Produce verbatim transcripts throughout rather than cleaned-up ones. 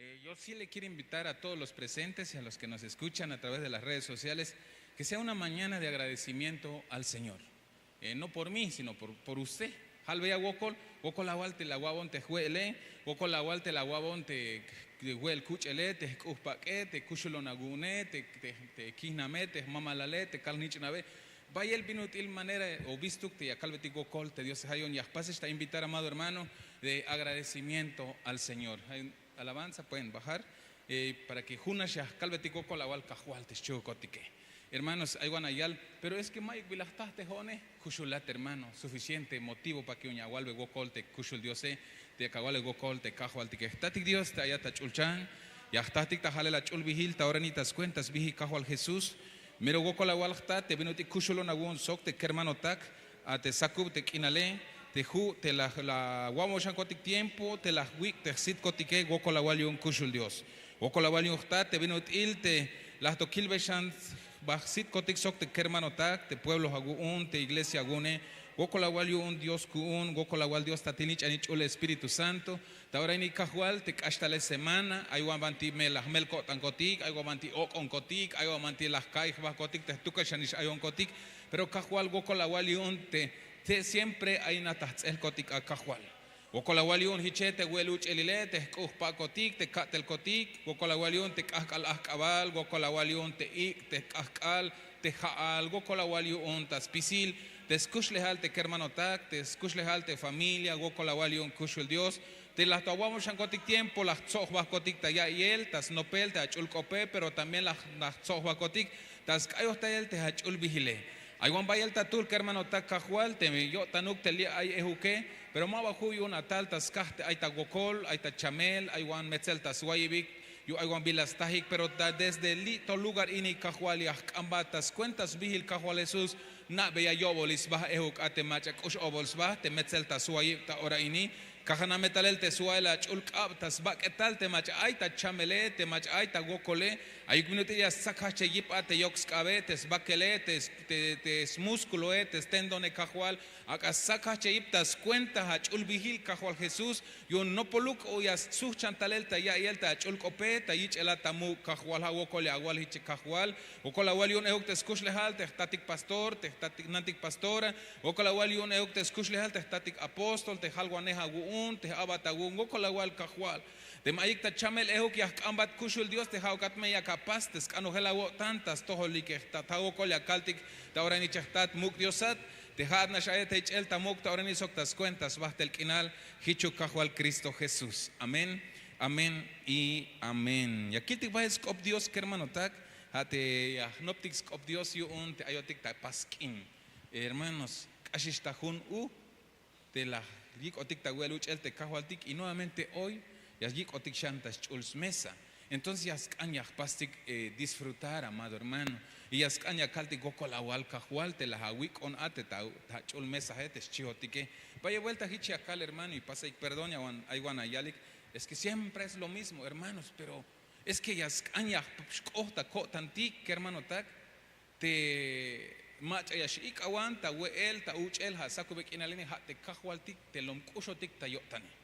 Eh, yo sí le quiero invitar a todos los presentes y a los que nos escuchan a través de las redes sociales que sea una mañana de agradecimiento al Señor. Eh, no por mí, sino por, por usted. Halbeya wokol, wokol awal te la awa'bon te jwe'ele, wokol awal te la awa'bon te, te jwe'el kuch'ele, te jk'u' jpak'e, te kuxulon awu'une, te, te, te kihname, te jmamalale, te kal jnich'nabe. Bayel bin ut'il manera o bistuk te ya kalbetik wokol te Diose. Ja' yu'un ya jpasix ta invitar, amado hermano, de agradecimiento al Señor. Alabanza, pueden bajar, eh, para que junax ya jkalbetik wokol awal Kajwal te xchihotikej. Hermanos, ay wan ayal, pero es que mayuk bi la jta te jo'one. Kuxulat, hermano, suficiente motivo para que yu'un ya awalbe wokol te kuxul Diose, te yak awalbe wokol te Kajwaltike. Jtatik Dios, te ayat ta ch'ulchan, ya jtatik ta jalel ach'ulbijil ta ora ini ta skuenta sbijil Kajwal Jesús. Mero wokol awal jta te bin ut'il kuxulon awu'un sok te kermanotak, a te sakub te k'inale, te ju' te la, la awa'boxankotik tiempo, te la jwik' te jsitkotike, wokol awal yu'un kuxul Dios. Wokol awal yu'un jta te bin ut'il te la jto kilbexan ba jsitkotik sok te kermanotak, te pueblo awu'un, te iglesia awu'une. Wokol awal yu'un Dios ku'un, wokol awal Dios ta tinich'anil ch'ul Espíritu Santo. Ta ora ini Kajwal te k'ax talel semana, ay wan banti me la jmel ko'tankotik, ay wan banti ok'onkotik, ay wan banti la jka'iy jbahkotik te jtukelxanix ayonkotik. Pero Kajwal, wokol awal yu'un te, te siempre ay na ta jts'elkotik a Kajwal. Wokol awal yu'un jiche te we'el uch'elile, te jk'u' jpak'otik, te ka'telkotik. Wokol awal yu'un te k'ahk'al ajk'abal, wokol awal yu'un te ik', te k'ahk'al, te ja'al. Wokol awal yu'un ta spisil te skuxlejal te kermanotak, te skuxlejal te familia. Wokol awal yu'un kuxul Dios te la jto awa'boxankotik tiempo, la jtso' jbahkotik ta ya'iyel, ta snopel te ach'ul k'ope, pero también la, la jtso' jbahkotik ta sk'ayojtayel te ach'ulbijile. Ay wan bayel ta tul kermanotak Kajwal te yo'tanuk te li' ay ejuke, pero ma ba ju' yu'un atal ta skaj te ay ta wokol, ay ta chamel, ay wan metzel ta swayibik, yu'un ay wan bila stajik. Pero ta desde li' to lugar ini Kajwal ya jk'ambat ta skuenta sbijil Kajwal Jesús, na'beya yo'bolil sba ejuk a te mach'a k'ux obol sba te metzel ta swayib ta ora ini. Kajan a me talel te swa'el ach'ul k'ab ta sbak'etal te mach'a ay ta chamele, te mach'a ay ta wokole. Ayuk bin ut'il ya stsak jajche yip a te yok sk'abe, te sbakele, te, te, te smúsculoe, te stendone Kajwal. Ak'a stsak jajche yip ta skuenta ach'ulbijil Kajwal Jesús. Yu'un nopoluk o ya stsuhchan talel ta ya'iyel ta ach'ul k'ope, ta yich'elat ta muk' Kajwal. Ja' wokol ya awal jich Kajwal. Wokol awal yu'un ejuk te skuxlejal te jtatik pastor, te jtatik nantik pastora. Wokol awal yu'un ejuk te skuxlejal te jtatik apóstol, te jalwanej awu'un, te j-a'bat awu'un. Wokol awal Kajwal. Teme ayik ta chamel ejuk ya jk'ambat kuxul Dios, te ja'ukat me yak apas te sk'anojel awo'tan ta stojolike jtat. Ja' wokol ya kaltik ta ora ini che jtat muk' Diosat, te ja'at nax ayat ta yich'el ta muk' ta ora ini sok ta skuenta sbajtel k'inal. Jichuk Kajwal Cristo Jesús. Amén, amén y amén. Ya kiltik bahel sk'op Dios kermanotak. Ja' te ya jnoptik sk'op Dios yu'un te ayotik ta pas k'in. Hermanos, k'axix ta jun u te la yik'otik ta we'el uch'el te Kajwaltik, y nuevamente hoy ya yik'otik xan ta sch'ul smesa. Entonces ya sk'an ya jpastik, eh, disfrutar, amado hermano, y ya sk'an ya kaltik wokol awal Kajwal te la awik'on a te ta, ta ch'ul mesae te xchihotike. Bayel buelta jich ya kal, hermano, y pasayik perdón, ya wan, ay wan ya yalik: es que siempre es lo mismo, hermanos, pero es que ya sk'an ya xk'oht ta ko'tantik kermanotak, te mach'a ya x-ik'awan ta we'el, ta uch'el, ja' sakube k'inal ini, ja' te Kajwaltik te lom k'uxotik ta yo'tane.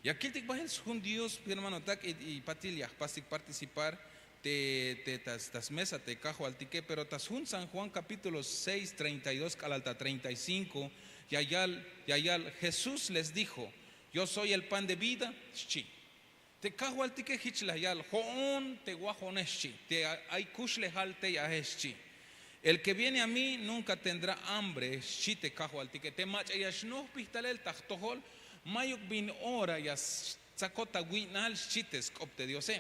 Ya kiltik bahel sjun Dios, hermanotak, y, y patil ya jpastik participar te, te ta, ta smesa te Kajwaltike. Pero ta sjun San Juan capítulo seis, treinta y dos k'alal ta treinta y cinco, ya yal, ya yal: Jesús les dijo: Yo soy el pan de vida, xchi. Te Kajwaltike jich la yal: Jo'on te wajonej, xchi, te ay kuxlejal tey ae, xchi. El que viene a mí nunca tendrá hambre, xchi te Kajwaltike. Te mach'a ya xnojpij talel ta jtojol, mayuk bin ora ya stsakot ta wi'nal, xchi te sk'op te Diose.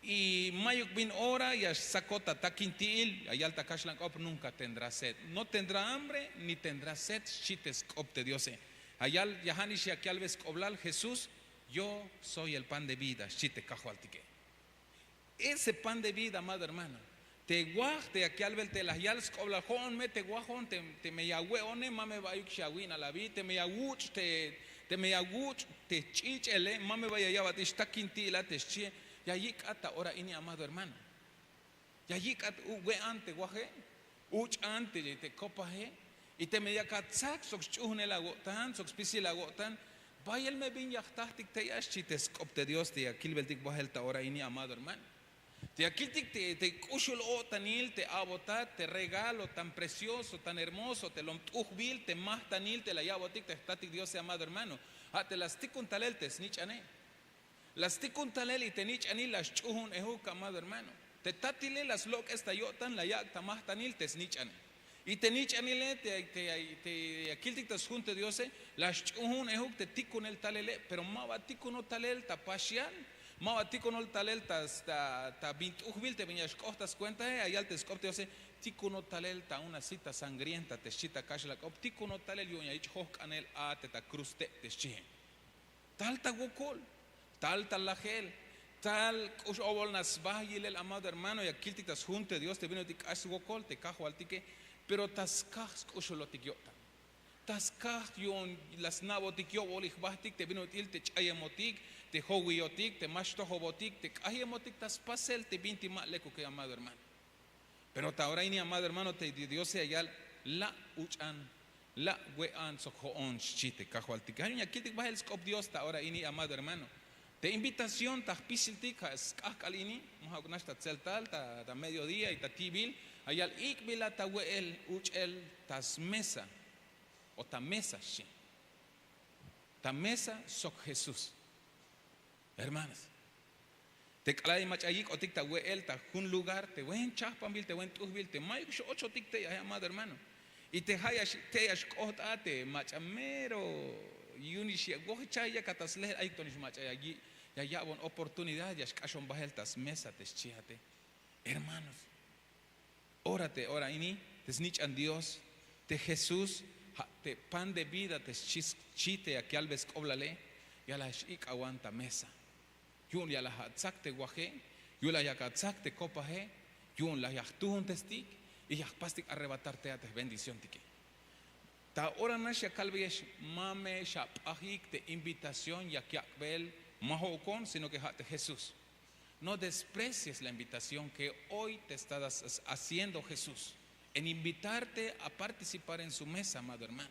Y mayuk bin ora ya stsakot ta takinti'il, ya yal ta kaxlan k'op: nunca tendrá sed. No tendrá hambre ni tendrá sed, xchi te sk'op te Diose. Ya yal, ya ja'nix ya yalbe sk'oblal Jesús: Yo soy el pan de vida, xchi te Kajwaltike. Ese pan de vida, amado hermano. Te waj te yak yalbel te la yal sk'oblal: Jo'on me te wajon, te, teme ya we'one, ma me ba ayuk xya wi'nal abi, teme ya wuch' te, teme ya wuch' te ch'ich'ele, ma me ba ya ya'batix takinti'il a te xchie. Ya yik'at ta ora ini, amado hermano. Ya yik'at u, we'an te waje, uch'an te, te kopaje. Y teme yak atsak sok sch'uhunel awo'tan, sok spisil awo'tan, Bayel me bin ya jtajtik tey a xchi te sk'op te Dios te ya kilbeltik bahel ta ora ini, amado hermano. Te ya kiltik te k'uxul-o'tanil te a'botat, te regalo tan precioso, tan hermoso, te lom t'ujbil, te majtanil te la ya'botik te jtatik Diose, amado hermano. A te la stikun talel te snich'ane. La stikun talel y te nich'anil la sch'uhun-ejuk, amado hermano. Te tatile la slok'es ta yo'tan, la yak' ta majtanil te snich'ane. Y te nich'anile te ya kiltik ta sjun te Diose, la sch'uhun-ejuk te tikunel talele. Pero ma ba tikunot talel ta paxial, ma ba tikunot talel ta bin t'ujbil te bin ya xk'oht ta skuentae. Ya yal te sk'op te Diose: tikunot talel ta una cita sangrienta, te xchi ta kaxlan k'op. Tikunot talel yu'un ya yich' jojk'anel a te ta kruz te', te xchihe. Tal ta wokol, tal ta lajel, tal k'ux-obol nax sba yilel, amado hermano. Ya kiltik ta sjun te Dios te bin ut'il k'ax swokol te Kajwaltike, pero ta skaj sk'uxulotik yo'tan, ta skaj yu'un la sna'botik yo'bol y jbahtik te bin ut'il te ch'ayemotik, te jowiyotik, te ma xtojobotik, te k'ayemotik ta spasel te bintik ma lekuke, amado hermano. Pero ta ora ini, amado hermano, te Diose ya yal: la' uch'an, la' we'an sok jo'on, xchi te Kajwaltike. Ja' yu'un ya kiltik bahel sk'op Dios ta ora ini, amado hermano. Te invitación ta jpisiltik ja' sk'ajk'al ini, ma ja'uk nax ta tzeltal, ta mediodía y ta ti'bil. Ya yal: ik'bilat ta we'el uch'el ta smesa, o ta mesa, xchi. Ta mesa sok Jesús. Hermanos, te k'alal mach'a yik'otik ta we'el ta jun lugar, te buen chajpanbil, te buen t'ujbil, te mayuk x-ochotik tey aje, amado hermano. Y te ja' ya x-, tey ya xk'oht a te mach'a mero yu'unix ya wojchaj yakat ta slehel, ayuk to'onix mach'a ya yi-, ya ya'bon oportunidad, ya xk'axon bahel ta smesa, te xchijate. Hermanos, ora te ora ini, te snich'an Dios, te Jesús, ja' te pan de vida te xchi, xchi te yak yalbe sk'oblale, ya la x-ik'awan ta mesa. Yu'un ya la atsak te waje, yu'un la yak atsak te kopaje, yu'un la ya jtuhuntestik y ya jpastik arrebatar tey a te jbendicióntike. Ta ora nax ya kalbeyex, ma me xap'ajik te invitación yak yak'bel, ma jo'ukon, sino que ja' te Jesús. No desprecies la invitación que hoy te está haciendo Jesús en invitarte a participar en su mesa, amado hermano.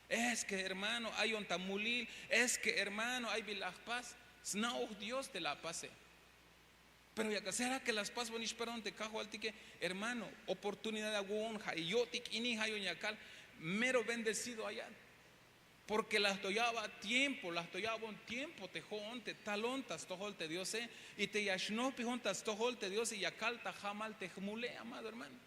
Es que hermano, ayon ta mulil, es que hermano, ay bin la jpas. Sna'oj Dios te la apase. Pero ya ka, ¿será que la spasbonix perdón te Kajwaltike? Hermano, oportunidad awu'un, ja' yo'tik ini, ja' yu'un ya kal, mero bendecido ayat. Porque la to ya'bat tiempo, la to ya'bon tiempo te jo'on te talon ta stojol te Diose, y te ya xnojpijon ta stojol te Diose, ya kal ta jamal te jmule, amado hermano.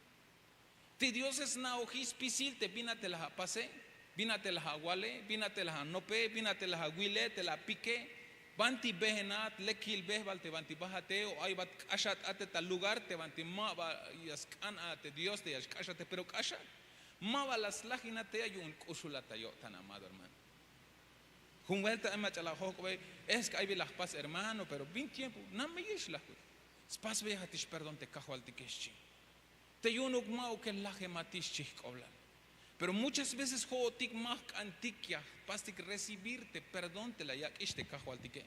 Te Diose sna'ojix spisil te bin a te la apase, bin a te la awale, bin a te la anope, bin a te la awile, te la apike, banti behenat, lekil behbal te banti bajate, o ay bat k'axat a te ta lugar te banti ma ba ya sk'an a te Dios te ya xk'axate, pero k'axat. Ma ba la slajinat tey a, yu'un k'uxulat ta yo'tan, amado hermano. Jun buelta ay mach'a la jojk'obe, es que ay bin la jpas hermano, pero bin tiempo, nameyex la jkut. Spasbeyejatix perdón te Kajwaltike, xchi. Te yu'unuk ma'uke lajematix, xchi jk'oblal. Pero muchas veces jo'otik ma jk'antik ya jpastik recibir te perdón te la yak'ix te Kajwaltike.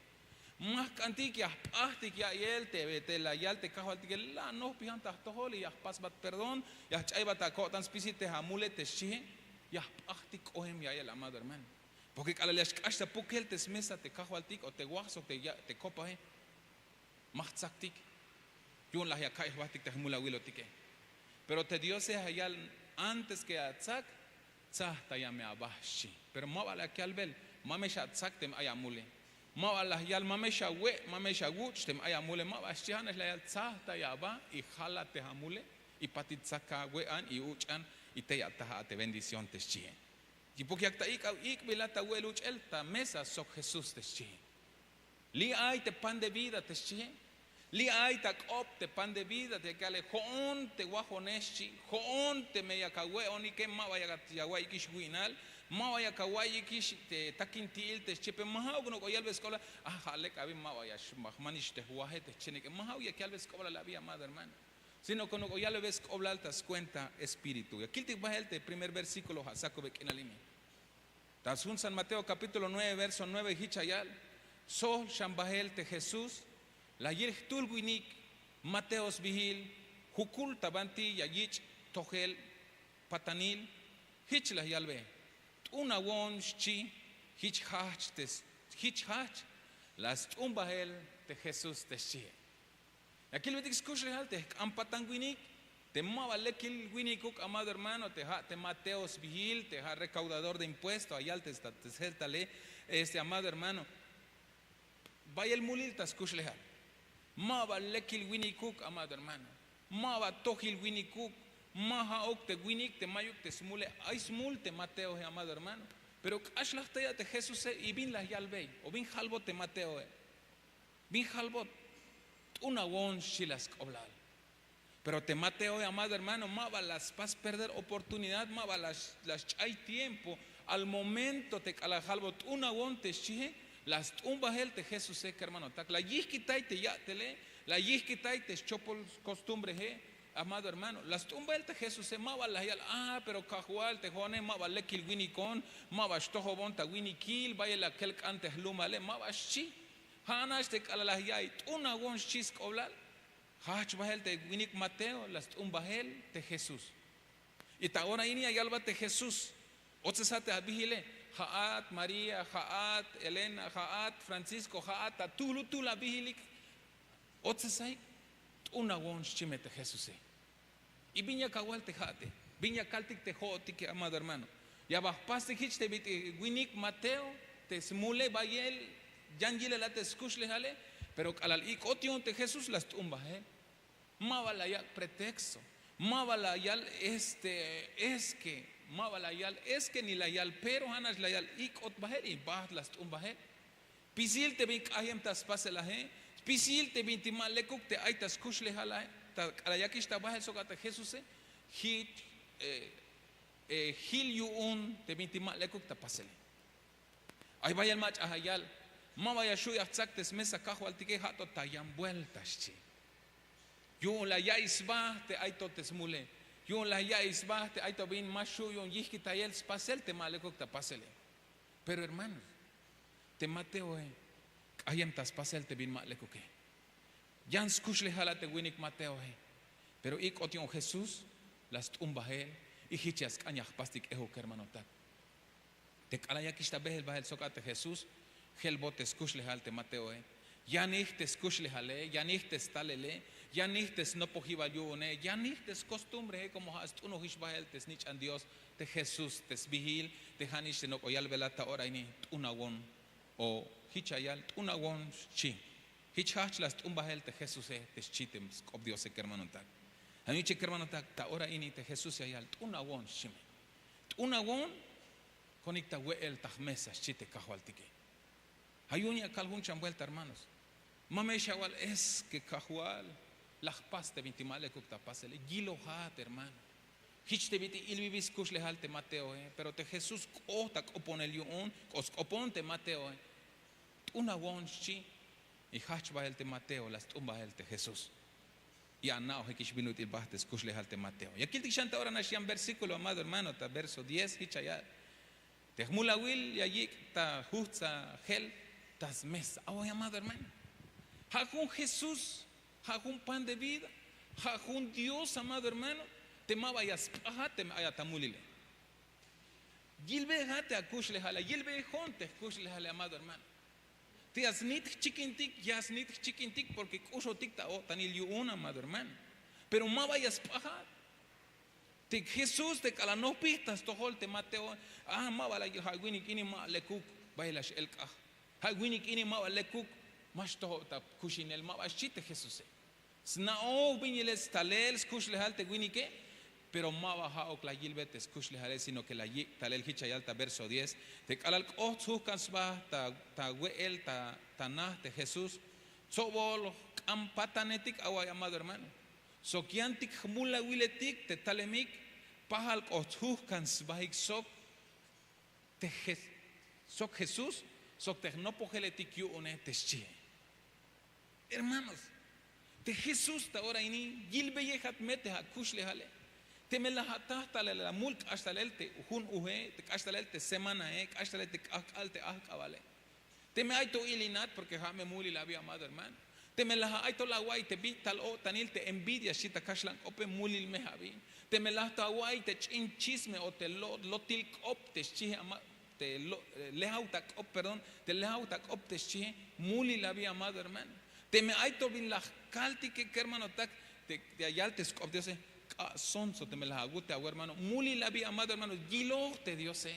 Ma jk'antik ya jp'ajtik ya'iyel te, te la yal te Kajwaltike: la nojpijan ta jtojol y ya jpasbat perdón, ya jch'aybat ta ko'tan spisil te amule, te xchie. Ya jp'ajtik k'oem ya'iyel, amado hermano. Porque k'alal ya xk'ax ta pukel te smesa te Kajwaltik o te waj sok te ya-, te kopaje, ma jtsaktik. Yu'un la ya ka'iy jbahtik te jmul awilotike. Pero te Diose ya yal: antes que atsak, tsajtaya me aba, xchi. Pero ma ba la yak yalbel: ma me xatsak teme ay amule. Ma ba la yal: ma me xawe', ma me xawuch' teme ay amule. Ma ba xchi, ja' nax la yal: tsajtaya aba y jalat te amule y patil tsak awe'an y uch'an y tey ataj a te bendición, te xchie. Y porque yak ta ik'aw ik'bilat ta we'el uch'el ta mesa sok Jesús, te xchie. Li' ay te pan de vida, te xchie. Li' ay ta k'op te pan de vida, te yak yale: jo'on te wajone, xchi. Jo'on teme yak awe'onike, ma ba yak awa'iyikix wi'nal, ma ba yak awa'iyikix te takinti'il, te xchie. Pero ma ja'uk nok'o yalbe sk'oblal: a, ja' lek abi ma ba ya xmajmanix te jwaje, te xchienike. Ma ja'uk yak yalbe sk'oblal abi, amado hermano. Sino que nok'o yalbe sk'oblal ta skuenta espíritu. Ya kiltik bahel te primer versículo ja' sakube k'inal ini. Ta sjun San Mateo capítulo nueve, verso nueve, jich ya yal: sojl xan bahel te Jesús, la yil jtul winik Mateo sbiil, jukul ta banti ya yich' tojel patanil. Jich la yalbe: t'unawon, xchi, Hich hahch te hich hahch la st'un bahel te jesús te xchihe. Ya kilbetik skuxlejal te jk'an patan winik te ma ba lekil winikuk amado hermano te ha' te mateo sbihil te ha' rekaudador de impuesto ayal te sjeltale. Este amado hermano, bayel mulil ta skuxlejal. Ma ba lekil winikuk amado hermano, ma ba tojil winikuk. Ma ha'uk te winik te mayuk te smule. Ay smul te mateohe amado hermano. Pero k'ax la jtaya' te jesuse y bin la yalbey o bin jalbot te mateohe? Bin jalbot? T'unawon xchi la sk'oblal. Pero te mateohe amado hermano ma ba la spas perder oportunidad ma ba la sch'ay tiempo. Al momento te k'alal jalbot t'unawon te xchihe, la st'un bahel te jesuse kermanotak la yijkitay te ya'tele, la yijkitay te schopol skostumbrehe. Amado hermano, la st'un bahel te jesuse ma ba la yal a pero kajwal te ho'one ma ba lekil winikon, ma ba xtojobon ta winikil bayel la kelk'an te jlumale ma ba xchi. Ha nax te k'alal la ya'iy t'unawon xchi sk'oblal. Hahch bahel te winik mateo la st'un bahel te jesús. Y ta ora ini ya yalbat te jesús, otzesa te abihile. Ha'at maría, ha'at elena, ha'at francisco, ha'at ta tuhlutuhl abihilik. Otzesahik. T'unawon xchi me te jesuse. Y bin ya kawal te ha'ate? Bin ya kaltik te ho'otike amado hermano? Ya ba jpastik hich te bit'il winik mateo te smule bayel yan yilelat te skuxlejale. Pero k'alal ik'ot yu'un te jesús la st'un bahel. Ma ba la yak' pretexto. Ma ba la yal este, es ke ma ba la yal es ke ni la yal pero ha nax la yal ik'ot bahel y baht la st'un bahel. Spisil te bin k'ahyem ta spasel ahe. Spisil te bintik ma lekuk te ay ta skuxlejal ahe ta k'alal yakix ta bahel sok a te jesuse. Hich jil yu'un te bintik ma lekuk ta pasele. Ay bayel mach'a ya yal. Ma ba ya xhu' ya jtsak te smesa kajwaltike ha to ta yan buelta xchi. Yu'un la ya'iy sba te ay to te smule. Yu'un la ya'iy sba te ay to bin ma xhu' yu'un yijkitayel spasel te ma lekuk ta pasele. Pero hermanos, te mateohe k'ahyem ta spasel te bin ma lekuke. Yan skuxlejal a te winik mateohe. Pero ik'ot yu'un jesús la st'un bahel. Y hich ya sk'an ya jpastik k'ejuk kermanotak. Te k'alal yakix ta behel bahel sok a te jesús, jelbot te skuxlejal te mateohe. Yanij te skuxlejale, yanij te stalele, yanij te snopojibal yu'une, yanij te skostumbree komo ha' st'unojix bahel te snich'an dios te jesús te sbihil. Te ha nix te nok'o yalbelat ta ora ini. T'unawon. O hich ya yal t'unawon xchi. Hich hahch la st'un bahel te jesuse te xchi te sk'op diose kermanotak. Ha yu'un che kermanotak ta ora ini te jesús ya yal t'unawon xchi me. T'unawon. Konik ta we'el ta jmesa xchi te kajwaltike. Ha yu'un ya kal jun chan buelta hermanos. Ma me xawal es ke kajwal la jpas te bintik ma lekuk ta pasele yilojat hermano. Hich te bit'il ilbibil skuxlejal te mateohe pero te jesús k'oht ta k'oponel yu'un. K'o sk'opon te mateohe. T'unawon xchi. Y hahch bahel te mateo la st'un bahel te jesús. Y ana'ojikix bin ut'il baht te skuxlejal te mateo ya kiltik xan ta ora nax yan versíkulo amado hermano ta verso diez hich ya yal. Te jmulawil ya yik' ta juhtza jel ta smesa awoy amado hermano. Ha jun jesús, ha jun pan de vida, ha jun dios amado hermano. Te ma ba ya sp'ajat teme ayat ta mulile. Yilbeja te akuxlejale yilbejon te jkuxlejale amado hermano. Te ya snit jchikintik ya snit jchikintik porke k'uxotik ta o'tanil yu'un amado hermano. Pero ma ba ya sp'ajat. Te jesús te k'alal nojpij ta stojol te mateo. A ma ba la yil ha' winik ini ma lekuk. Bayel la x'el k'aj. Ha' winik ini ma ba lekuk. Ma xtojob ta kuxinel ma ba xchi te jesuse. Sna'oj bin yilel stalel skuxlejal te winike. Pero ma ba ha'uk la yilbe te skuxlejale sino ke la yik' talel hich ya yal ta verso diez. Te k'alal k'oht sjuhkan sba ta we'el ta naht te jesús, tsobol jk'an patanetik awa'ay amado hermano. Sok yantik jmulawiletik te talemik. Pajal k'oht sjuhkan sbahik sok te sok jesús sok te jnopojeletik yu'une te xchihe. Hermanos, te jesús ta ora ini yilbeyejat me te akuxlejale. Teme laj ataj talel amul k'ax talel te jun uhe, te k'ax talel te semanahe, k'ax talel te k'ahk'al te ahk'abale. Teme ay to ilinat porke ha' me mulil abi amado hermano. Teme laj ay to la awa'iy te bi' tal o'tanil te envidia xchi ta kaxlan k'ope mulil me abi. Teme laj to awa'iy te ch'in chisme o te lotil k'op te xchihe ama. te lejaw ta k'op perdón, te lejaw ta k'op te xchihe. Mulil abi amado hermano. Teme ay to bin la jkaltike kermanotak, te ya yal te sk'op diose, k'ax sonso teme la awut te awermano. Mulil abi amado hermano. Yiloj te diose,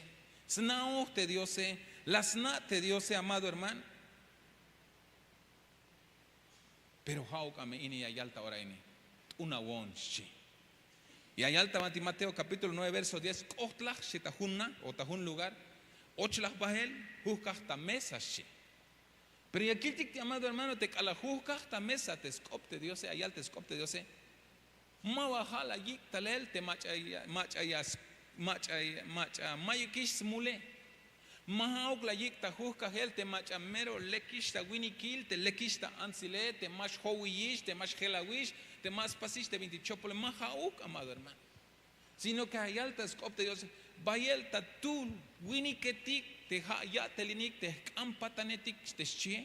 sna'oj te diose, la sna' te diose amado hermano. Pero ja'uk a me ini ya yal ta ora ini, t'unawon xchi. Ya yal ta mateo kapítulo nueve verso diez, k'ojtlaj xchi ta jun na o ta jun lugar, ochlaj bahel, jujkaj ta mesa xchi. Pero ya kiltik ti amado hermano te k'alal jujkaj ta mesa te sk'op te diose, ya yal te sk'op te diose, ma ba ja' la yik' talel te mach'a mach'a mach'a mayukix smule. Ma ja'uk la yik' ta jujkajel te mach'a mero lekix ta winikil, te lekix ta antzile, te ma xjowiyix, te ma xjelawix, te ma spasix te bintik chopole. Ma ja'uk amado hermano. Sino ke ya yal ta sk'op te diose, bayel ta tul winiketik te ja' ya'telinik te jk'an patanetik te xchihe,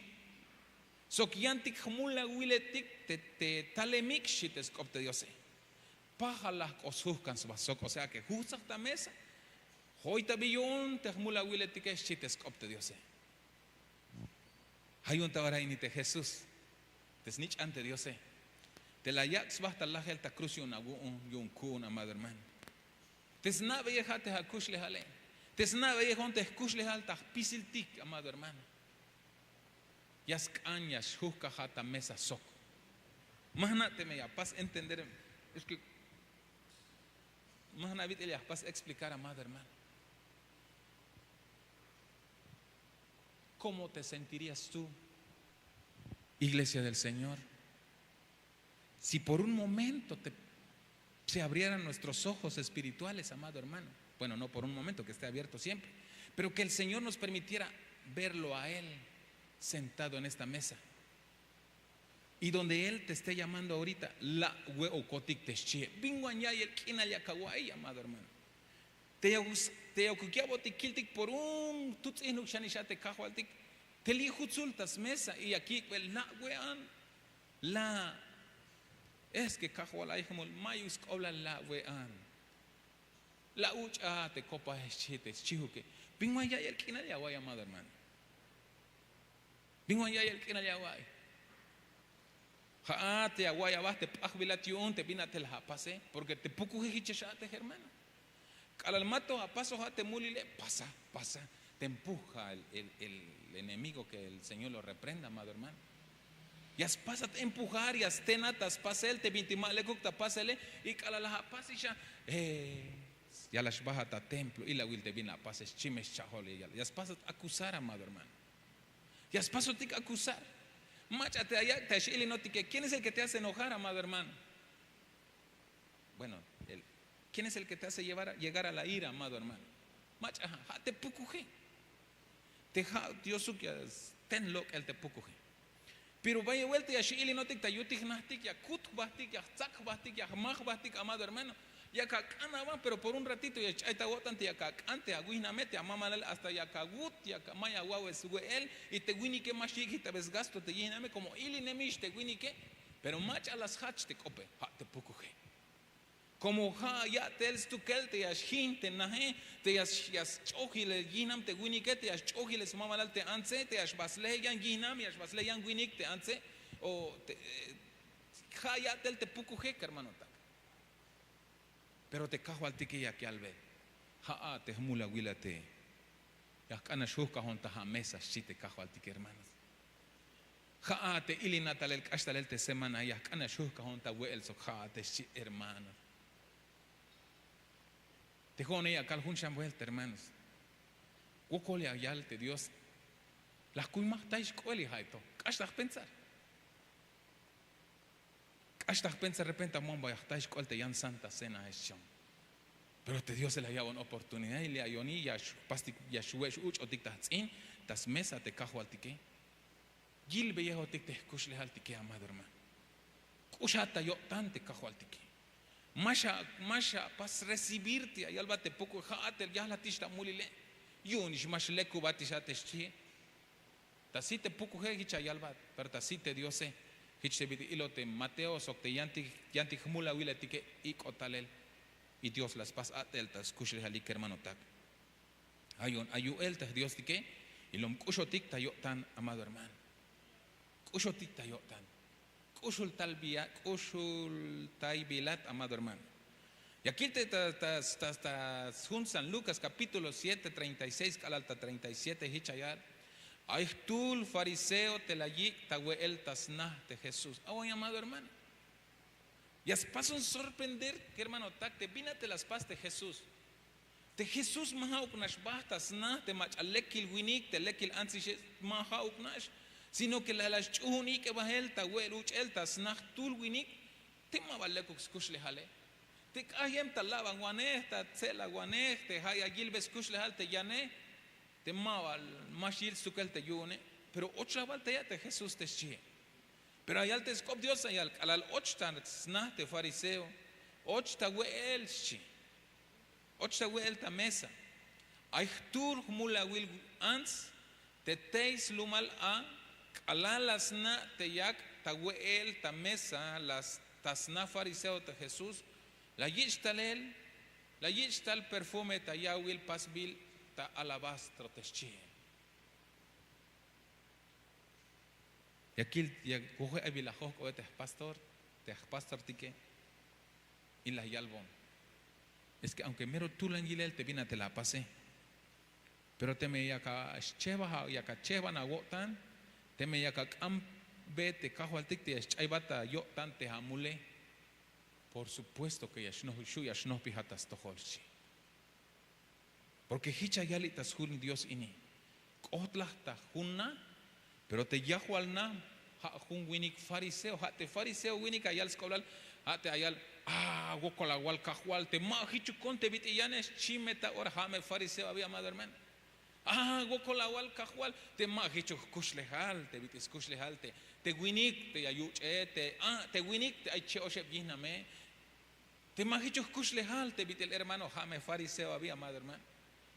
sok yantik jmulawiletik te talemik xchi te sk'op te diose. Pajal la jk'o sjujkan sba sok, o sea ke jujtzaj ta mesa, joy ta bi yu'un te jmulawiletike xchi te sk'op te diose. Ja' yu'un ta ora ini te jesús, te snich'an te diose, te la yak' sba ta lajel ta kruz yu'un awu'un yu'un ku'un amado hermano. Te sna'beyej ja' te akuxlejale, te sna'beyej on te jkuxlejal ta jpisiltik amado hermano. Ya sk'an ya xjujkaj ja' ta mesa sok. Ma jna' teme ya pas entender, es ke ma jna' bit'il ya jpas explicar amado hermano. Kómo te sentirías tú, iglesia del señor, si por un momento te se abrieran nuestros ojos espirituales amado hermano? Bueno, no por un momento, que esté abierto siempre, pero que el señor nos permitiera verlo a él sentado en esta mesa, y donde él te esté llamando ahorita, la' we'okotik te xchihe. Bin wan ya'iyel k'inal yak awa'iy amado hermano. Te yakuk ya'botik kiltik por un tutz'ihnuk xanix a te kajwaltik, te li' jutzul ta smesa y ya kik'bel la' we'an. La'. Es ke kajwal ay jmul mayuk sk'oblal la' we'an. La' uch'a te kopaje xchi te xchihuke. Bin wan ya'iyel k'inal ya awa'iy amado hermano. Bin wan ya'iyel k'inal ya awa'iy. Ja'at ya awa'iy aba te p'ajbilat yu'un te bin a te la apase, porke te pukuje jich ya xa'at te hermano. K'alal ma to apaso ja' te mulile, pasa, pasa. Te empuja el enemigo, ke el señor lo reprenda amado hermano. Ya spasat empujar, ya stenat ta spasel te bintik ma lekuk ta pasele. Y k'alal la apasixa, ya la xbajat ta templo ilawil te bin la apase xchi me xchajole. Ya spasat akusar amado hermano. Ya spasotik akusar. Mach'a te ayak' te ax ilinotike. Quién es el ke te hace enojar amado hermano? Bueno, quién es el ke te hace llegar a la ira amado hermano? Mach'a ja' te pukuje. Te ja' diosuk ya sten lok'el te pukuje. Pero bayel buelta ya xi ilinotik ta yutik jnajtik ya kut jbahtik ya jtzak jbahtik ya jmaj jbahtik amado hermano. Yak ak'an aba pero por un ratito ya xch'ay ta awo'tan te yak ak'an te awihname te amamalal hasta yak awut. May awa'be swe'el. Y te winike ma xyik'ij ta be sgasto te yihname komo ilinemix te winike. Pero mach'a la sjach te k'ope ja' te pukuje. Komo ja' ya'tel stukel te ya xjin te naje, te ya sch'ojil yihnam te winike te ya sch'ojil smamalal te antze te ya xba sle yan yihnam ya xba sle yan winik te antze. O ja' ya'tel te pukuje kermanotak. Pero te kajwaltike yak yalbe, ja'a te jmulawil a te ya jk'an a xujkajon ta ja' mesa xchi te kajwaltike hermanos. Ja'a te ilina talel k'ax talel te semana ya jk'an a xujkajon ta we'el sok ja'a te xchi hermanos. Te jo'one ya kal jun xan buelta hermanos. Wokol ya yal te dios, la jkuy ma jtay xk'oel y ja'i to k'ax ta jpensar. K'ax ta jpensar repente amon ba ya jtay xk'oel te yan santa cena a xchon. Pero te diose la ya'bon oportunidad y le ayoni ya xpastik ya xwe' x'uch'otik ta jtz'in ta smesa te kajwaltike. Yilbeyejotik te jkuxlejaltike amado hermano. K'uxat ta yo'tan te kajwaltike. Ma xapas recibir te ya yalbat te pukuje ja'at te yajlatix ta mulile. Yu'unix ma xlekubatix a te xchihe. Ta sit te pukuje jich ya yalbat pero ta sit te diose. Jich te bit'il ilot te mateo sok te yantik jmulawiletike ik'ot talel. Y dios la spas a'tel ta skuxlejalik kermanotak. Ayon ay yu'el te jdiostike. Y lom k'uxotik ta yo'tan, amado hermano. K'uxotik ta yo'tan. K'uxul tal bia k'uxul tay bilat, amado hermano. Ya kil te ta sjun san lukas kapítulo siete treinta y seis k'alal ta treinta y siete hich ayal. Ay jtuhl fariseo te la yik' ta we'el ta sna te jesús, awan amado hermano. Ya spason sorprender kermanotak te bin a te la spas te jesús. Te jesús ma ha'uk nax bajt ta sna te mach'a lekil winik te lekil antzixe, ma ha'uk nax. Sino ke la la sch'uhun ik'e bahel ta we'el uch'el ta sna jtuhl winik. Te ma ba lekuk skuxlejale. Te k'ahyem ta labanwanej ta tze'lawanej te ha' ya yilbe skuxlejal te yane. Te ma ba ma xyil stukel te yu'une. Pero och la bal te ya' te jesús te xchihe. Pero ayal te sk'op dios ayal k'alal och ta sna te fariseo. Och ta we'el xchi. Och ta we'el ta mesa. Ay jtuhl jmulawil ants te tey slumal a. K'alal la sna' te yak' ta we'el ta mesa ta sna fariseo te jesús. La yich' talel la yich' tal perfume ta yawil pasbil ta alabastro te xchihe. Ya kil ya kuje' ay bila jojk'obe te jpastor te jpastortike. Y la yalbon es ke aunke mero tulan yilel te bin a te la apase. Pero teme yak achehba yak achehban awo'tan teme yak ak'ambe te kajwaltik te ya sch'aybat ta yo'tan te amule. Por supuesto ke ya xnoj xu' ya xnojbijat ta stojol xchi. Porke hich ayalik ta sjun dios ini. K'oht laj ta jun na. Pero te yajwal na ha' jun winik fariseo ha' te fariseo winik ayal sk'oblal. Ha' te ayal a wokol awal kajwal te ma hichukon te bit'il yanex chime ta ora ha' me fariseo abi amado hermano. A wokol awal kajwal te ma hichuk jkuxlejal te bit'il skuxlejal te winik te ya yuch'e te a te winik te ay che' oxeb yihname. Te ma hichuk jkuxlejal te bit'il hermano ha' me fariseo abi amado hermano.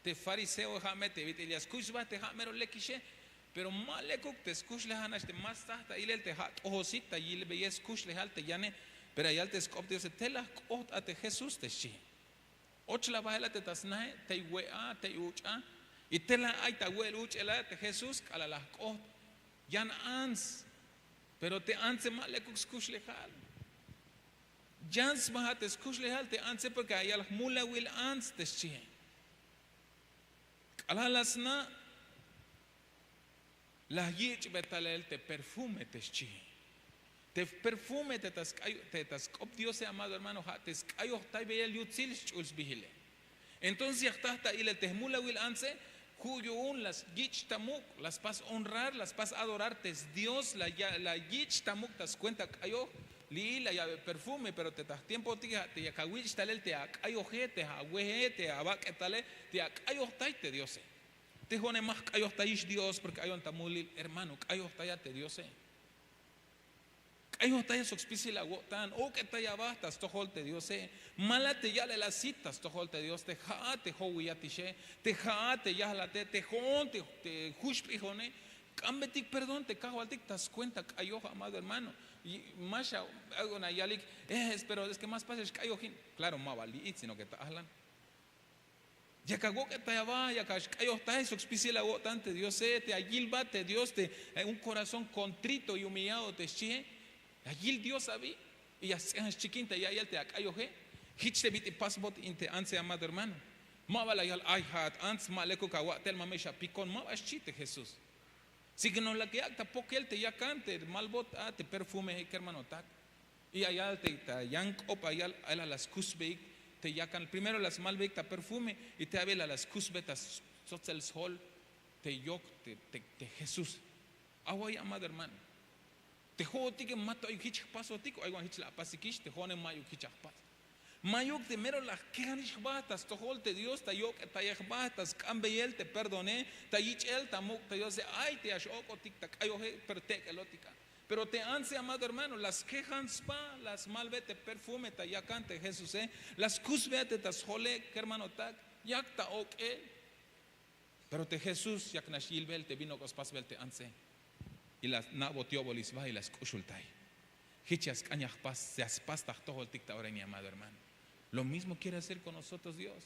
Te fariseo ha' me te bit'il ya skuy sba te ha' mero lekixe. Pero ma lekuk te skuxlejal nax te ma staj ta ilel te ha' k'ohosit ta yilbeyel skuxlejal te yane. Pero ayal te sk'op diose te la jk'oht a te jesús te xchi. Och la bahel a te ta snahe tey we'a tey uch'a. Y te la ay ta we'el uch'ela te jesús k'alal la jk'oht. Yan ants. Pero te antse ma lekuk skuxlejal. Yan sba a te skuxlejal te antse porke ayal jmulawil ants te xchihe. K'alal la sna' la yich'be talel te perfume te xchihe. Te perfume te ta sk'op diose amado hermano ha' te sk'ayojtaybeyel yutsil sch'ul sbihile. Entonces ya jtaj ta ilel te jmulawil antse. Hu' yu'un la yich' ta muk' la spas honrar la spas adorar te sdios la yich' ta muk' ta skuenta k'ayoj. Li'il la ya'be perfume pero te ta jtiempotik te yak awich' talel te ak'ayoje te awehe te abak'etale te ak'ayojtay te diose. Te ho'ne ma jk'ayojtayix dios porke ayon ta mulil hermano k'ayojtaya te diose. K'ayojtaya sok spisil awo'tan ok'etaya aba ta stojol te diose. Mala te ya'lel asit ta stojol te dios te ha'at te jowiyatixe te ha'at te yahlate te ho'on te juxp'ijone. K'ambetik perdón te kajwaltik ta skuenta k'ayoj amado hermano. Ma xa'uk'on ayalik pero es ke ma spas ex k'ayoj in. Klaro ma ba li'it sino ke ta ahlan. Yak awok'etay aba yak axk'ayojtay sok spisil awo'tan te diose te ayilbat te dios te un korazón kontrito y humillado te xchihe. Ayil dios abi. Y ya sts'ihan xchikin te ya'iyel te ak'ayoje. Hich te bit'il pasbot in te antse amado hermano. Ma ba la yal ay ha'at ants ma lekuk awa'tel ma me xapikon ma ba xchi te jesús. Sino la ke yak' ta pokel te yakan te malbot a te perfumehe kermanotak. Y ayal te ta yan k'op ayal a la skusbeyik te yakan primero la smalbeyik ta perfume. Y te abe la la skusbe ta sotzel sjol te yok te jesús. Away amado hermano. Te ho'otike ma to ayuk hich jpasotik o ay wan hich la apasikix te ho'one ma'yuk hich ajpas. Ma'yuk te mero la jkejanix jba ta stojol te dios ta yok'etayej jba ta sk'ambeyel te perdone ta yich'el ta muk' te diose. Ay te ya x'ok'otik ta k'ayoje pero tek'elotik a. Pero te antse amado hermano la skejan sba la smalbe te perfume ta yakan te jesuse. La skusbe a te ta sjole kermanotak yak ta ok'el. Pero te jesús yak nax yilbel te bin ok'o spasbel te antse. Y la na'bot yo'bolik sba y la sk'uxultay. Hich ya sk'an ya spas ta jtojoltik ta ora ini amado hermano. Lo mismo kiere hacer kon nosotros dios.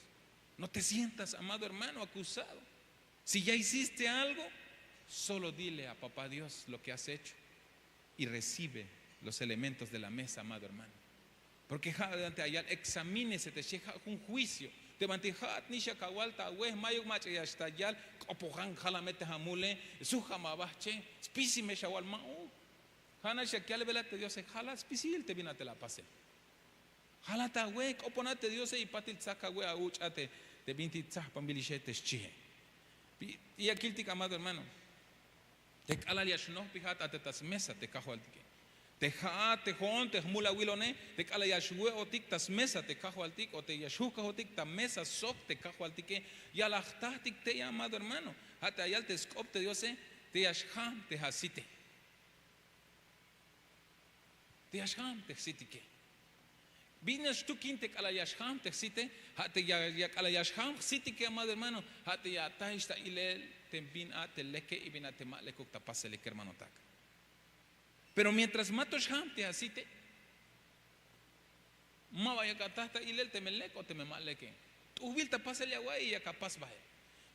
No te sientas, amado hermano, acusado. Si ya hiciste algo, solo dile a papá Dios lo que has hecho y recibe los elementos de la mesa, amado hermano. Porke ja' te ayal examínese te xchi, ja' jun juicio. Te banti ja'at nix ya kawal ta awej, mayuk mach'a ya xta yal, k'opojan, jala me te amule, suj amaba jche, spisil me xawal, ma'uk. Ja' nax ya yalbela te Diose, jala spisil te bin a te la apase. Jala ta awej, k'opona te Diose y patil tzak awej, auch'a te, te bintik tsajpanbilixe te xchie. Y ya kiltik, amado hermano, te k'alal ya xnojpijat a te ta smesa te kajwaltike. Te ja'at te jo'on te jmul awilone, te k'alal ya xwe'otik ta smesa te kajwaltik o te ya xujkajotik ta mesa sok te kajwaltike, ya la jtajtik tey, amado hermano. Ja' te ayal te sk'op te Diose, te ya xjam te asite. Te ya xjam te jsitike. Bin nax xtukin te k'alal ya xjam te jsite, ja' te ya, ya k'alal ya xjam jsitike, amado hermano, ja' te ya atajix ta ilel te bin a te leke y bin a te ma lekuk ta pasele, kermanotak. Pero mientras ma to xjam te asite, ma ba yak ataj ta ilel teme lek o teme ma leke. T'ujbil ta pasel ya awa'iy, yak apas bael.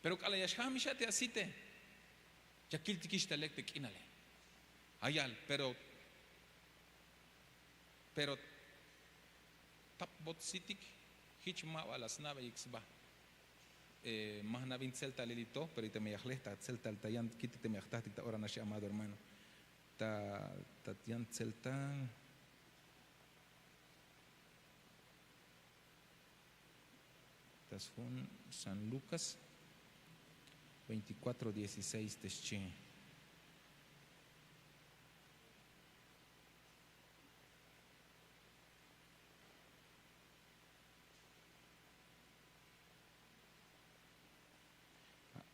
Pero k'alal ya xjamix a te asite, ya kiltikix ta lek te k'inale. Ayal, pero, pero tapbot sitik, jich ma ba la sna'beyik sba. Eh, ma jna' bin tseltalil to, pero teme ya jle ta tseltal ta yan kitik teme ya jtajtik ta ora naxe, amado hermano. Ta, ta yan tseltal. Ta sjun San Lucas veinticuatro dieciséis te xchi.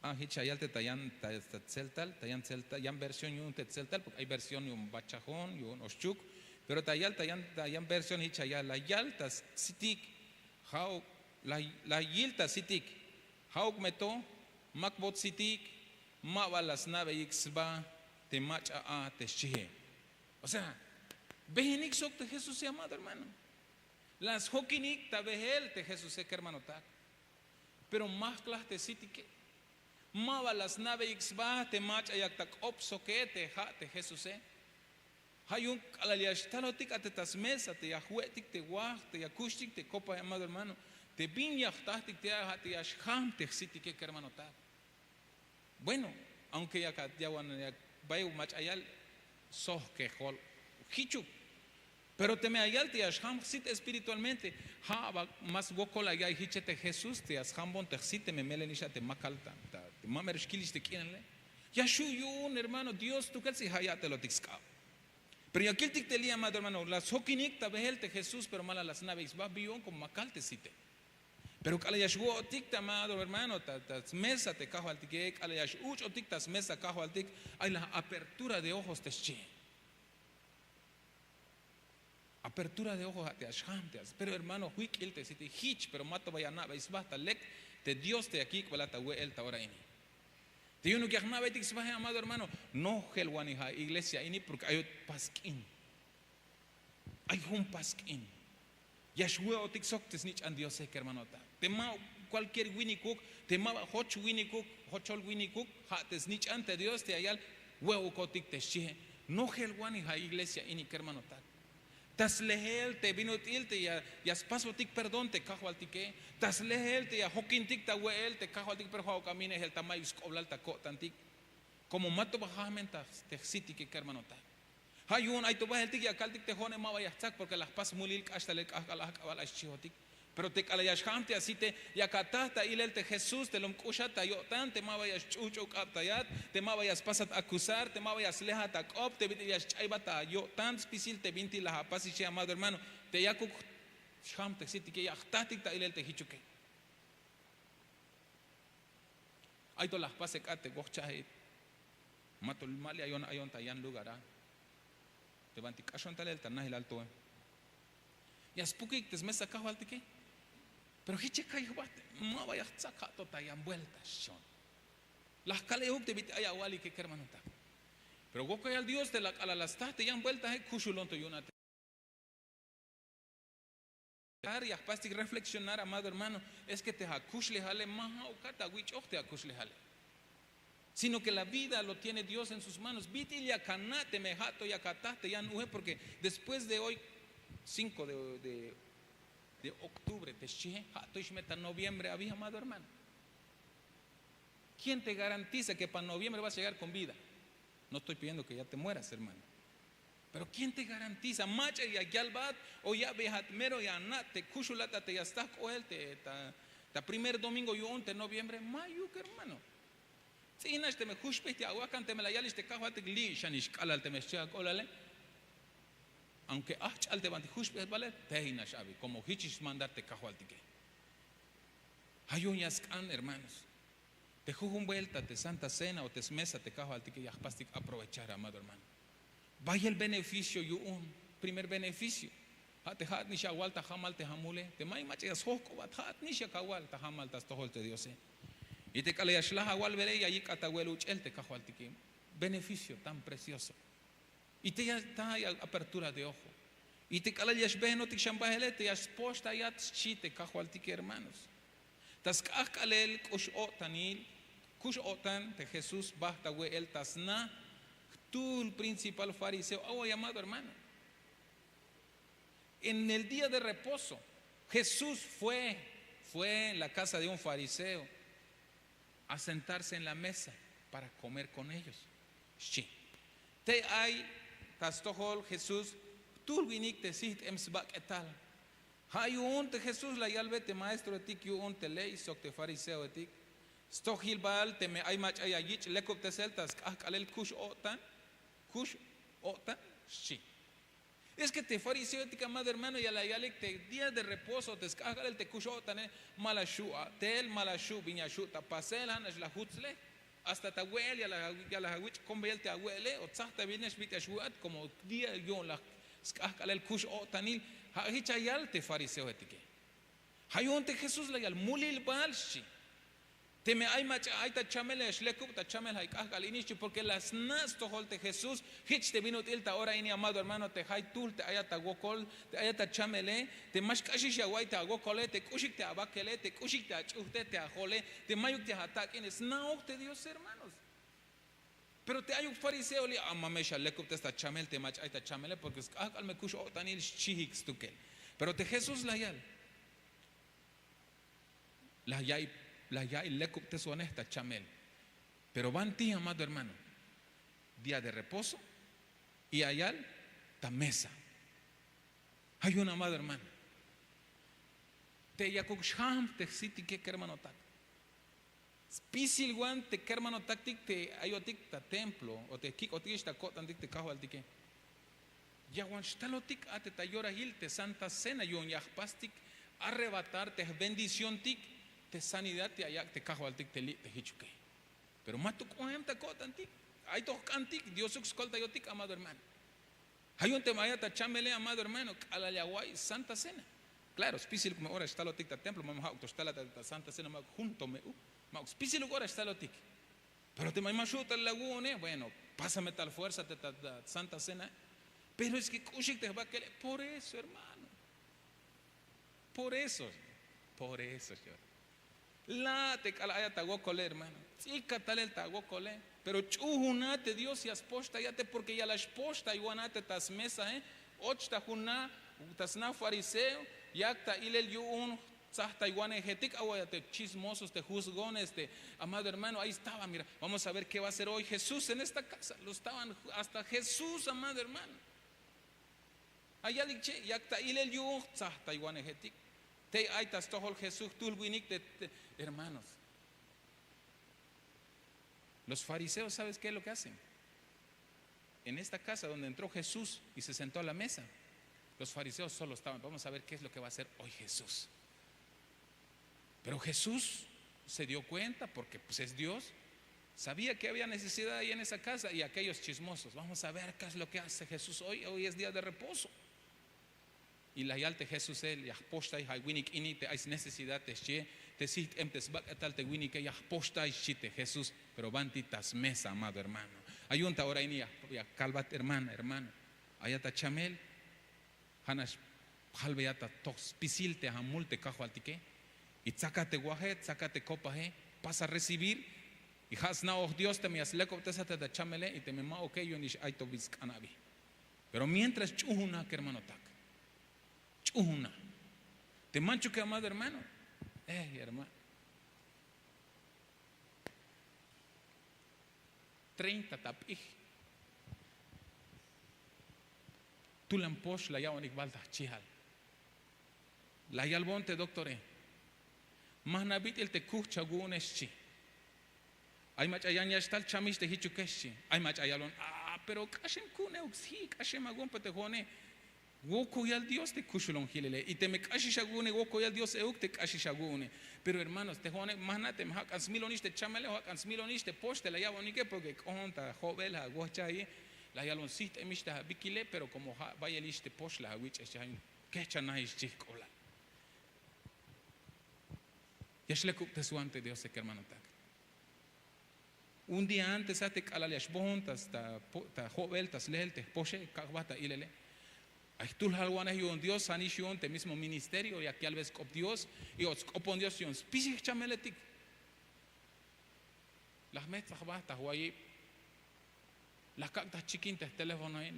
A, jich ya yal te ta yan, ta, ta tseltal, ta yan tseltal, yan versión yu'un te tseltal, porke ay versión yu'un Bachajon, yu'un Oxchuk, pero ta yal, ta yan, ta yan versión jich ya yal, la yal ta sitik, ja'uk, la, la yil ta sitik, ja'uk me to, makbot sitik, ma ba la sna'beyik sba te mach'a a te xchie. O sea, bejenik sok te Jesuse, amado hermano. La sjokinik ta bejel te Jesuse, kermanotak. Pero ma jklaj te sitike. Ma ba la sna'beyik sba te mach'a yak ta k'op soke, te ja' te Jesuse. Ja' yu'un k'alal ya xtalotik a te ta smesa, te ya jwe'tik te waj, te ya kuxtik te kopae, amado hermano, te bin ya jtajtik te a, ja' te ya xjam te jsitike, kermanotak. Bueno, aunque yak ayawan, yak bay mach'a yal, soj kejol jichuk. Pero teme ya yal te ya xjam jsit espiritualmente, ja' ba más wokol ya ya'iy jiche te Jesús te ya sjambon te jsit teme melel nix a te makal ta, ta, te ma mero xkilix te k'inale. Ya xju' yu'un, hermano, Dios stukel si ja' ya'telotik sk'ab. Pero ya kiltik te li', amado hermano, la sjokinik ta bejel te Jesús, pero ma la la sna'beyik sba, bi yu'un, como makal te site. Pero k'alal ya xwo'otik ta, amado hermano, ta, ta smesa te kajwaltike, k'alal ya x-uch'otik ta smesa kajwaltik, ay la apertura de ojos te xchi. Apertura de ojos, ja' te ya xjam te ya. Pero hermano, jwik'il te site, jich, pero ma to ba ya ana'bey sba ta lek te Dios te ya kik'belat awe'el ta ora ini. Te yu'unuk ya jna'beytik sbaje, amado hermano, nojelwanej a iglesia ini, porke ayot pas k'in. Ay jun pas k'in. Ya xwe'otik sok te snich'an Diose, kermanotak. Te ma cualquier winikuk, te ma ba joch winikuk, jochol winikuk, ja' te snich'an te Dios te ya yal we'ukotik te xchie. Nojelwanej a iglesia ini, kermanotak. Ta sleel te bin ut'il te ya, ya spasotik perdón te kajwaltike. Ta sleel te ya jokintik ta we'el te kajwaltik, pero ja'uk a minejel ta mayuk sk'oblal ta ko'tantik. Como ma to ba jajmen ta te jsitike, kermanotak. Ja' yu'un ay to baeltik ya kaltik te jo'one ma ba ya jtsak, porke la jpas mulil k'ax talel k'ajk'al ajk'abal ay xchihotik. Pero te k'alal ya xjam te asite, yak ataj ta ilel te Jesús te lom k'uxat ta yo'tan, te ma ba ya xch'uch'uk'abtayat, te ma ba ya spasat acusar, te ma ba ya slejat ak'op, te bit'il ya xch'aybat ta yo'tan spisil te bintik la apasixe, amado hermano, te yakuk xjam te jsitike, ya jtatik ta ilel te jichuke. Ay to la jpase k'at te wokchajit. Ma to, ma li' ayon, ayon ta yan lugar a. Te banti k'axon talel ta najilal to. Ya spukik te smesa kajwaltike. Pero jich ya kay jba, ma ba ya jtsak, ja' to ta yan vuelta xchon. La jkal euk te bit'il ay awalike, kermanotak. Pero wokayal Dios te la k'alal la sta te yan vueltae, kuxulon to yu'un a te Tar ya jpastik reflexionar, amado hermano, es que te akuxlejale ma ja'ukat awich'oj te akuxlejale, sino que la vida lo tiene Dios en sus manos. Bit'il ya kana' teme ja' to ya kataj te yan uje, porque después de hoy, cinco de, de, de octubre te xchije, ja' to ix me ta noviembre abi, amado hermano. ¿Quién te garantiza que para noviembre vas a llegar con vida? No estoy pidiendo que ya te mueras, hermano. Pero ¿quién te garantiza? Mach'a ya yalbat o ya bejat mero ya na' te kuxulatat te ya staj k'oel te ta, ta primer domingo yu'un te noviembre. Mayuk, hermano. Ts'in nax teme juxp'ij te awakan, teme la yalix te kajwaltik li' xan ix k'alal teme xchi ak'olale. Aunque ajch'al te banti juxp'ijbale, tey nax abi, como jich ix mandar te kajwaltike. Ja' yu'un ya sk'an, hermanos. Te jujun buelta te Santa Cena o te smesa te kajwaltike ya jpastik aprovechar, amado hermano. Bayel beneficio yu'un. Primer beneficio, ja' te ja'at nix awal ta jamal te jamule, te may mach'a ya sjojk'obat, ja'at nix yak awal ta jamal ta stojol te Diose. Y te k'alal ya xlaj awalbele, ya yik'at awe'el uch'el te kajwaltike. Beneficio tan precioso. Y te ya está apertura de ojo. Y te k'alal ya xbejenotik xan bajele, te ya spoxtayat xchi te kajwaltike, hermanos. Ta sk'ajk'alel k'ux o'tanil, kux o'tan te Jesús bajt awe'el ta sna jtuhl principal fariseo. Awa, amado hermano, en el día de reposo, Jesús fue, fue en la casa de un fariseo a sentarse en la mesa para comer con ellos. Xchi. Tey ay ta stojol Jesús jtuhl winik te sijt'em sbak'etal. Ja' yu'un te Jesús la yalbe te maestroetik yu'un te ley sok te fariseoetik: Stojil bal teme ay mach'a ya yich' lekubtesel ta sk'ajk'alel kux o'tan, kux o'tan, xchi. Es que te fariseoetik, amado hermano, ya la yalik te día de reposo, te sk'ajk'alel te kux o'tane, ma la xu' a'tel, ma la xu' bin ya xu' ta pasel, ja' nax la jutslej. Hasta ta we'el ya la, ya la awich' kombeyel te awe'ele, o tzaj ta bin nax bit'il ya xwu'at, como día yu'un la sk'ajk'alel kux o'tanil. Ja' jich ya yal te fariseoetike. Ja' yu'un te Jesús la yal: Mulil bal, xchi. Teme ay mach'a ay ta chamele, ya xlekub ta chamel, ja' ay k'ajk'al ini, xchi. Porque la sna' stojol te Jesús jich te bin ut'il ta ora ini, amado hermano, te jay tuhl te ayat ta wokol, te ayat ta chamele, te ma xk'axix ya awa'iy te awokole, te k'uxik te abakele, te k'uxik te ach'ujte, te ajole, te mayuk te atak'ine. Sna'oj te Dios, hermanos. Pero te ayuk fariseo li', a, ma me xalekubtes ta chamel te mach'a ay ta chamele, porque sk'ajk'al me kux o'tanil, xchijik stukel. Pero te Jesús la yal: La ya'iy, la ya'iy lekubteswanej ta chamel. Pero banti, amado hermano, día de reposo, y ya yal ta mesa. Ja' yu'un, amado hermano, te yakuk xjajm te jsitike kermanotak. Spisil wan te kermanotaktik te ayotik ta templo o te kik'otikix ta ko'tantik te kajwaltike. Ya wan xtalotik a te ta yorahil te Santa Cena, yu'un ya jpastik arrebatar te jbendicióntik, te sanidad te ya yak' te kajwaltik te li' te jichuke. Pero ma to k'oem ta ko'tantik, ay to jk'antik, Diosuk skoltayotik, amado hermano. Ja' yu'un teme ayat ta chamele, amado hermano, k'alal ya awa'iy Santa Cena. Claro, spisiluk me ora xtalotik ta templo, ma me ja'uk to xtalat ta Santa Cena, ma'uk jun to me u, ma'uk spisiluk ora xtalotik. Pero teme ay ma xu' tal awu'une, bueno, pásame tal fuerza te ta, ta Santa Cena. Pero es que k'uxik te jbakele. Por eso, hermano. Por eso, por eso, xchi. La' te k'alal ayat ta wokole, hermano. Ts'ikat talel ta wokole. Pero ch'uuna te Dios ya spoxtayate, porque ya la spoxtaywanate ta smesae. Och ta jun na, ta sna fariseo, yak ta ilel yu'un, tzajtaywanejetik. Awa, ya te chismosos, te juzgones, te, amado hermano, ahí estaban, mira, vamos a ver qué va a hacer hoy Jesús en esta casa. Lo estaban, hasta Jesús, amado hermano. Ay yalik che, yak ta ilel yu'un, tzajtaywanejetik. Tey ay ta stojol Jesús jtuhl winik te, te, hermanos. Los fariseos, ¿sabes qué es lo que hacen? En esta casa donde entró Jesús y se sentó a la mesa, los fariseos solo estaban: Vamos a ver qué es lo que va a hacer hoy Jesús. Pero Jesús se dio cuenta, porque, pues, es Dios. Sabía que había necesidad ahí en esa casa y aquellos chismosos: Vamos a ver qué es lo que hace Jesús hoy. Hoy es día de reposo. Y la yal te Jesuse: Ya jpoxtay ja' winik ini te ay snecesidad, te xchie, te sijt'em te sbak'etal te winike, ya jpoxtay, xchi te Jesús. Pero banti ta smesa, amado hermano. Ja' yu'un ta ora ini ya, ya kalbat, hermana, hermano, ayat ta chamel. Ja' nax Kalbeya ta toj spisil te amul te kajwaltike. Y tsaka te waje, tsaka te kopaje, pasa recibir. Y ja' sna'oj Dios teme ya slekubtesat ta chamele y teme ma'uke yu'un ix ay to bin sk'an abi. Pero mientras ch'uhuna kermanotak, ch'uhuna. Te manchuke amado hermano, eh hermano, treinta ta p'ij. Tulan pox la ya'bonik bal ta jchijal. La yalbon te doctore, ma jna' bit'il te kujch awu'une xchi. Ay mach'a yan yach tal chamix te jichuke xchi. Ay mach'a yalbon, ah pero k'axem ku'un euk sji', k'axem awu'un pe te jo'one. Wokoyal Dios te kuxulon jilele. Y teme k'axix awu'une, wokoyal Dios euk te k'axix awu'une. Pero hermanos, te jo'one ma jna' teme jak'an smilonix te chamele o jak'an smilonix te pox te la ya'bonike, porque k'ojon ta jo'bel awojchaji, la yalbon sijt'emix te abikile, pero komo ja' bayelix te pox la awich'ej, kejchanajix xchi jk'oblal. Ya xlekubteswan te Diose kermanotak. Un día antes a te k'alal ya xboon ta jo'bel ta sleel te jpoxe, kak' jba ta ilele. Ay jtul jalwanej yu'un Dios, janix yu'un te mismo ministerio, yak yalbe sk'op Dios. Y och sk'opon Dios yu'un spisil jchameletik. La jmetsaj jba ta jwayib. La kak' ta jchikin te jteléfonoe,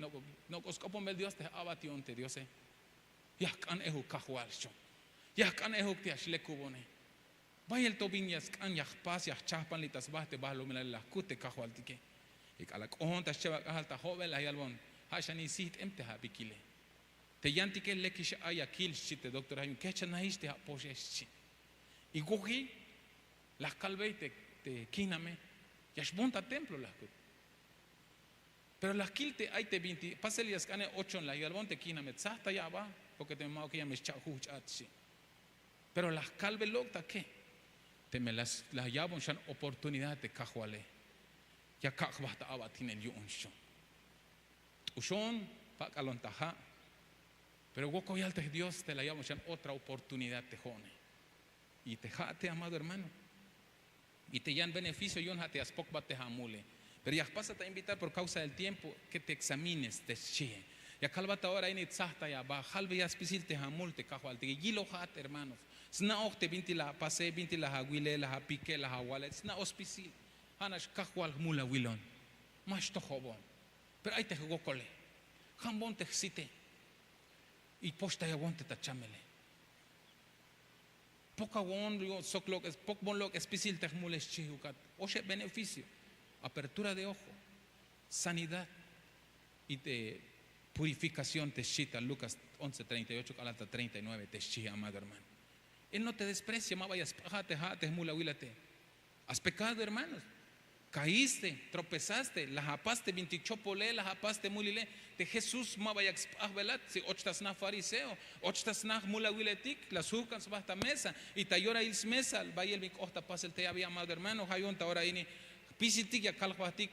nok' sk'oponbel Dios te j'a'bat yu'un te Diose. Ya jk'an ejuk Kajwal xchon. Ya jk'an ejuk te ya xlekubone. Bayel to bin ya sk'an, ya jpas, ya jchajpan li' ta sba te balumilale la jkut te Kajwaltike. Y k'alal k'ojon ta scheb ak'ajal ta jo'bel la yalbon, ja' xanix sijt'em te abikile. Te yantike lekix ay ya kil xchi te doctor, ja' yu'un kejchanajix te apoxe xchi. Y woji la jkalbey te kijname, ya xboon ta templo la jkut. Pero la jkil te ay te binti pasel ya sk'ane ochon, la yalbon te kijname, tsajtaya aba, porque teme ma'uke ya me xcha' jujch'at xchi. Pero la jkalbe lok' ta ke, teme la ya'bon xan oportunidad te Kajwale, ya kak' jba ta a'batinel yu'un xchon. T'uxon, pak'alon ta ja'. Pero wokoyal te Dios te la ya'bon xan otra oportunidad te jo'one. Y te ja'ate, amado hermano, y te yan beneficio yu'un ja' te ya spokbat te amule. Pero ya jpasat a invitar por causa del tiempo que te examines te xchie. Ya kalbat ta ora ini, tsajtaya aba, jalbeya spisil te amul te Kajwaltike, yilojat hermanos. Sna'oj te binti la apase, binti la awile, la apike, la awale, sna'oj spisil. Ja'nax Kajwal jmul awilon. Ma xtojobon. Pero ay te jwokole. Jambon te jsite. Y poxtayawon te ta chamele. Pok awon, pokbon lok' spisil te jmule xchi ukat. Oxeb beneficio, apertura de ojo, sanidad y te purificación te xchi ta Lucas once treinta y ocho k'alal ta treinta y nueve te xchi, amado hermano. Él no te desprecia, ma ba ya sp'ajat te ja' te jmul awilate. Has pecado, hermanos. Caíste, tropezaste, la apas te bintik chopole, la apas te mulile. Te Jesús ma ba yak sp'ajbelat. Si och ta sna fariseo, och ta sna jmulawiletik, la sujkan sba ta mesa. Y ta yorail smesa bayel bin k'ot ta pasel tey abi, amado hermano. Ja' yu'un ta ora ini jpisiltik ya kal jbatik,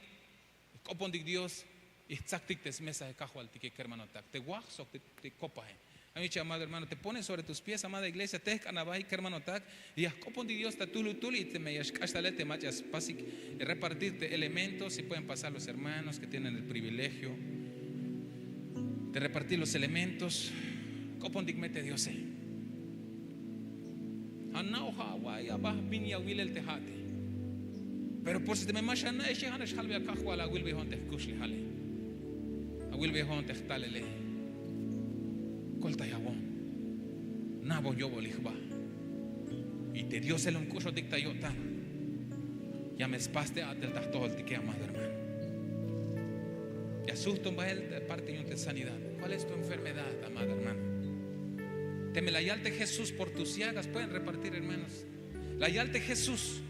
jk'opontik Dios, y jtsaktik te smesae Kajwaltike kermanotak, te waj sok te kopae. Ay mich, amado hermano, te pones sobre tus pies, amada iglesia, tejk'an abaik kermanotak. Y ya jk'opontik Dios ta tulutul, y teme ya xk'ax talel te mach'a ya spasik repartir te elementos, si pueden pasar los hermanos que tienen el privilegio de repartir los elementos. Jk'opontik me te Diose. Ana'oj awa'ay aba bin ya awilel te ja'ate. Pero por si teme ma xana'exe, ja'nax jalbeya Kajwal, awilbeyon te jkuxlejale, awilbeyon te jtalele. Koltayawon, na'bon yo'bolil jba. Y te Diose lum k'uxotik ta yo'tan. Ya me spas te a'tel ta jtojoltike, amado hermano. Ya sujton bael te parte yu'un te sanidad. ¿Cuál es tu enfermedad, amado hermano? Teme la yal te Jesús, por tus llagas pueden repartir, hermanos. La yal te Jesús: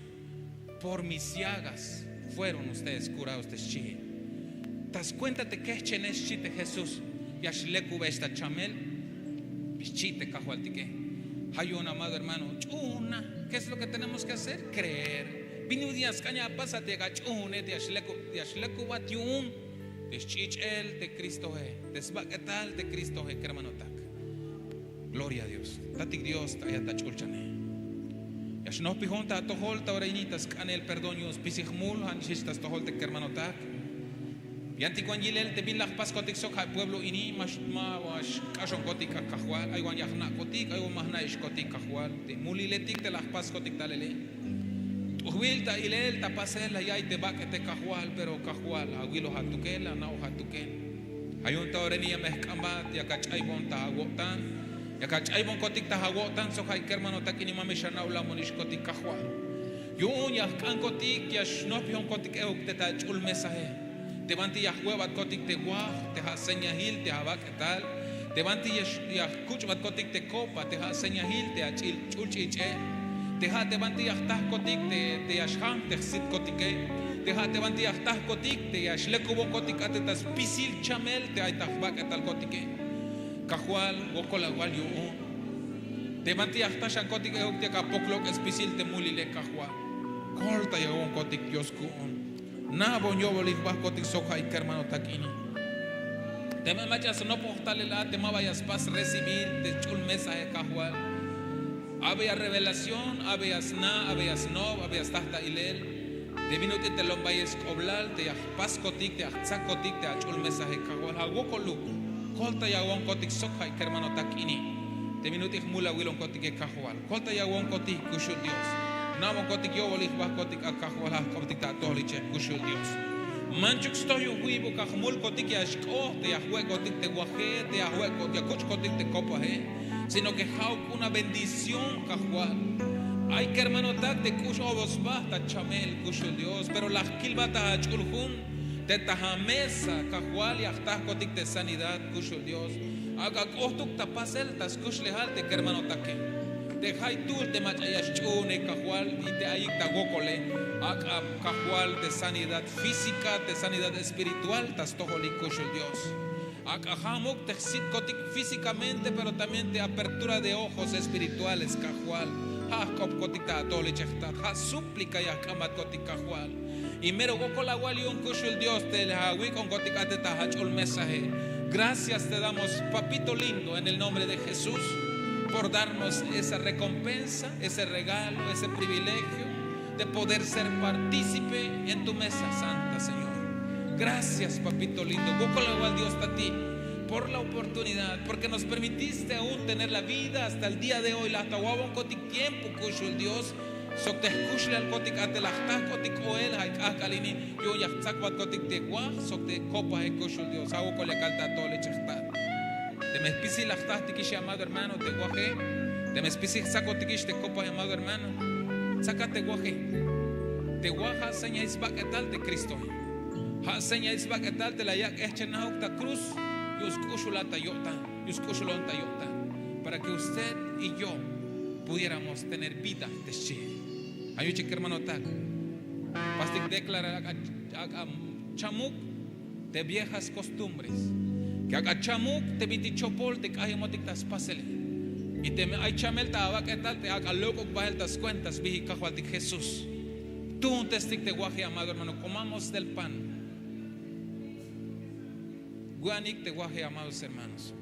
por mis llagas fueron ustedes curados, te xchie. Ta skuenta te kejchene, xchi te Jesús, ya xlekubex ta chamel, xchi te Kajwaltike. Ja' yu'un, amado hermano, ch'uuna. ¿Qué es lo que tenemos que hacer? Creer. Bin ut'il ya sk'an ya apasat, te ya ach'uune te ya xlekubat yu'un te sch'ich'el te Cristoe, te sbak'etal te Cristoe kermanotak. Gloria a Dios. Tatik Dios, ta ayat ta ch'ulchane. Ya xnojpijon ta atojol ta ora ini ta sk'anel perdón yu'un spisil jmul, ja'nix jich ta stojol te kermanotak. Yantik wan yilel te bin la jpaskotik sok ja' pueblo ini, ma xk'axonkotik a Kajwal, ay wan ya jna'kotik, ay wan ma jna'ixkotik Kajwal te muliletik te la jpaskotik talele. T'ujbil ta ilel ta pasel la ya'iy te bak'etik Kajwal, pero Kajwal, awiloj atukel, ana'oj atukel. Ja' yu'un ta ora ini ya me jk'ambat, yak ach'aybon ta awo'tan, yak ach'aybonkotik ta awo'tan sok ja' kermanotak ini ma me xana'olamonixkotik Kajwal. Yu'un ya jk'ankotik, ya xnopjonkotik euk te ta ach'ul mesae. Te banti ya jwe'batkotik te waj, te ja' señahil te abak'etal. Te banti ya jkuch'batkotik te kopa, te ja' señahil te ach'ul ch'ich'e. Te ja' te banti ya jtajkotik te ya xjam te jsitkotike. Te ja' te banti ya jtajkotik te ya xlekubonkotik a te ta spisil chamel te ay ta jbak'etalkotike. Kajwal, wokol awal yu'un. Te banti ya jtaxankotik euk te yak apoklok'el spisil te mulile Kajwal. Koltayawonkotik Dios ku'un. Na'bon yo'bolil jbahkotik sok ja' kermanotak ini. Teme mach'a snopoj talel a te ma ba ya spas recibir te ch'ul mesae Kajwal. Abe ya revelación, abe ya sna', abe ya snob, abe ya staj ta ilel. Te bin ut'il te lombayel sk'oblal te ya jpaskotik, te ya jtsakotik te ach'ul mesae Kajwal, ja' wokoluk. Koltayawonkotik sok ja' kermanotak ini. Te bin ut'il jmul awilonkotike Kajwal. Koltayawonkotik kuxul Dios. Na'bonkotik yo'bolil jbahkotik a Kajwal, ja' jk'optik ta atojol ichej kuxul Dios. Manchuk stoj yu'un jwi'buk, ja' jmulkotik ya xk'ot te ya jwe'kotik te waje, te ya jwe'kot ya kuch'kotik te kopae. Sino que ja'uk una bendición Kajwal. Ay kermanotak te k'ux obol sba ta chamel kuxul Dios, pero la jkilbat ta ach'ul jun te ta amesa Kajwal ya jtajkotik te sanidad kuxul Dios. Ak'a k'ohtuk ta pasel ta skuxlejal te kermanotake. Te jaytuhl te mach'a ya xch'uunej Kajwal y te ayik ta wokole. Ak'a Kajwal te sanidad física, te sanidad espiritual ta stojolik kuxul Dios. Ak'a ja'muk te jsitkotik físicamente, pero también te apertura de ojos espirituales Kajwal. Ja' jk'opkotik ta atojol ichej jtat, ja' súplica ya jk'ambatkotik Kajwal. Y mero wokol awal yu'un kuxul Dios te la awik'onkotik a te ta ach'ul mesae. Gracias te damos, papito lindo, en el nombre de Jesús, por darnos esa recompensa, ese regalo, ese privilegio de poder ser partícipe en tu mesa santa, Señor. Gracias, papito lindo. Wokol awal Dios ta ti' por la oportunidad, porque nos permitiste aún tener la vida hasta el día de hoy. La jtawabonkotik tiempo kuxul Dios. Sok te jkuxlejalkotik a te la jtajkotik k'oel ja' k'ajk'al ini yu'un ya jtsakbatkotik te waj sok te kopae kuxul Dios. Ja' wokol ya kal ta atojol ichej jtat. Teme spisil la jtajtikix amado hermano te waje, teme spisil jtsakotikix te kopae amado hermano, tsaka te waje. Te waj ja' señahil sbak'etal te Cristoe. Ja' señahil sbak'etal te la yak' jehchenajuk ta cruz yu'un sk'uxulal ta yo'tan, yu'un sk'uxulon ta yo'tan, para que usted y yo pudiéramos tener vida te xchi. Ja' yu'un chi kermanotak, pastik declarar ak'a, ak'a chamuk te viejas costumbres, que ak'a chamuk te bintik chopol te k'ajemotik ta spasele. Y teme ay chamel ta abak'etal te ak'a lok'uk bahel ta skuenta sbijik Kajwaltik Jesús. Tuuntestik te waje, amado hermano, comamos del pan. Wi'anik te waje, amados hermanos.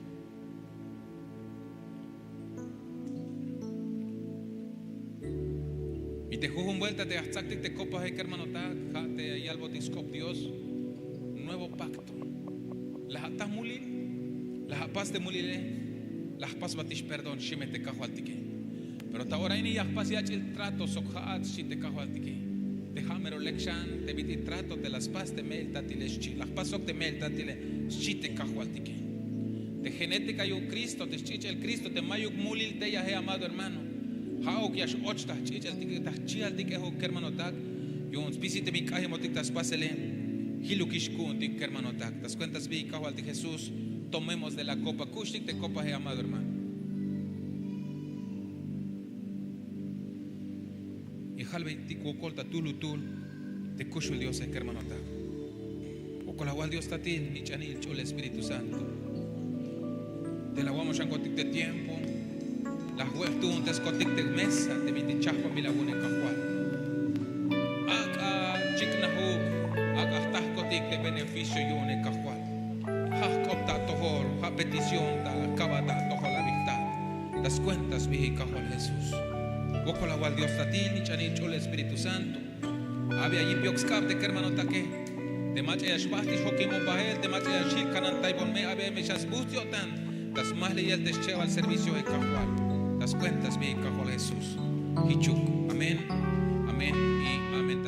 Y te jujun vuelta te ya jtsaktik te kopae kermanotak, ja' te ya yalbotik sk'op Dios, nuevo pacto. La ataj mulil, la apas te mulile, la jpasbatix perdón, xi me te Kajwaltike. Pero ta ora ini ya jpas yach'il trato sok ja'at, xchi te Kajwaltike. Te ja' mero lek xan te bit'il trato te la spas te me'il tatile, xchi. La jpas sok te me'il tatile, xchi te Kajwaltike. Te genética yu'un Cristo, te xch'ich'el Cristo te mayuk mulil tey ae, amado hermano. Ja'uk ya x-och ta jch'ich'eltik, ta jchijaltik ejuk kermanotak. Yu'un spisil te bin k'ajemotik ta spasele, jilukix ku'untik kermanotak. Ta skuenta sbijik Kajwaltik Jesús, tomemos de la copa. Kuxtik te kopae, amado hermano. Y jalbeytik wokol ta tulutul te kuxul Diose kermanotak. Wokol awal Dios tatil, ich'anil ch'ul Espíritu Santo. Te la awa'moxankotik te tiempo, la jwe'jtuunteskotik te mesa te bintik chajpanbil awu'une Kajwal. Ak'a chiknajuk, ak'a jtajkotik te beneficio yu'une Kajwal. Ja' jk'op ta atojol, ja' petición ta kaba ta atojol abijtal. Ta skuenta sbijik Kajwal Jesús. Wokol awal Dios tatil, ich'anil ch'ul Espíritu Santo. Abi ya yip yok sk'ab te kermanotake. Te mach'a ya xbajtix jokimbon bahel, te mach'a ya xjil kanantaypon me, a ver me xan sbujts' yo'tan ta smahliyel te schebal servicio e Kajwal, ta skuenta sbiil Kajwal Jesús. Jichuk. Amén. Amén y amén.